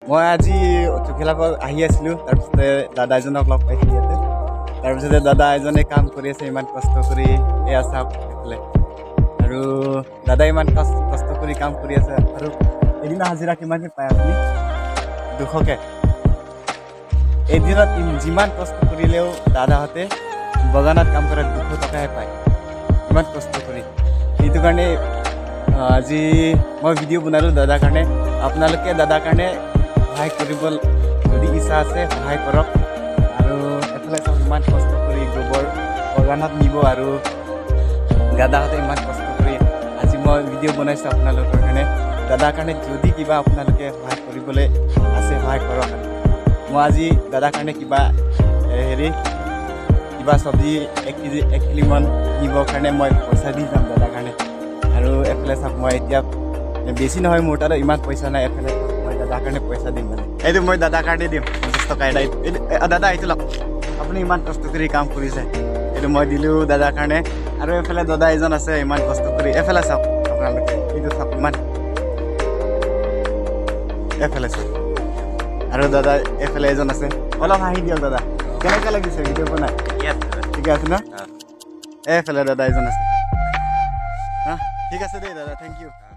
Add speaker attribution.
Speaker 1: মই আজি চুখেলাৰ পৰা আহি আছিলোঁ, তাৰপিছতে দাদা এজনক লগ পাইছিলোঁ ইয়াতে। তাৰপিছতে দাদা এজনে কাম কৰি আছে ইমান কষ্ট কৰি। এয়া চাওক এইফালে। আৰু দাদা ইমান কষ্ট কষ্ট কৰি কাম কৰি আছে। আৰু এদিনা হাজিৰা কিমানকৈ পায় আপুনি? 200কৈ। এদিনত যিমান কষ্ট কৰিলেও দাদাহঁতে বাগানত কাম কৰা 200 টকাহে পায়, ইমান কষ্ট কৰি। সেইটো কাৰণে আজি মই ভিডিঅ' বনালোঁ দাদাৰ কাৰণে। আপোনালোকে দাদাৰ কাৰণে সহায় কৰিব যদি ইচ্ছা আছে, সহায় কৰক। আৰু এফালে চাওক, ইমান কষ্ট কৰি গোবৰ বাগানত নিব আৰু দাদাহঁতে ইমান কষ্ট কৰি। আজি মই ভিডিঅ' বনাইছোঁ আপোনালোকৰ কাৰণে। দাদাৰ কাৰণে যদি কিবা আপোনালোকে সহায় কৰিবলৈ আছে, সহায় কৰক। আৰু মই আজি দাদাৰ কাৰণে কিবা হেৰি কিবা চব্জি 1 কেজি 1 কিলোমান নিবৰ কাৰণে মই পইচা দি যাম দাদাৰ কাৰণে। আৰু এফালে চাওক, মই এতিয়া বেছি নহয়, মোৰ তাত ইমান পইচা নাই। এফালে মই দাদাৰ কাৰণে পইচা দিম, মানে এইটো মই দাদাৰ কাৰণে দিম 50 টকা এটা। এইটো দাদা, এইটো লওক। আপুনি ইমান কষ্ট কৰি কাম কৰিছে, এইটো মই দিলোঁ দাদাৰ কাৰণে। আৰু এইফালে দাদা এজন আছে ইমান কষ্ট কৰি। এফালে চাওক আপোনালোকে, এইটো চাওক ইমান। এফালে চাওক। আৰু দাদা এইফালে এজন আছে। অলপ হাঁহি দিয়ক দাদা। কেনেকুৱা লাগিছে ভিডিঅ' বনাই? ঠিকে আছে ন? এইফালে দাদা এজন আছে। হা, ঠিক আছে দেই দাদা, thank U.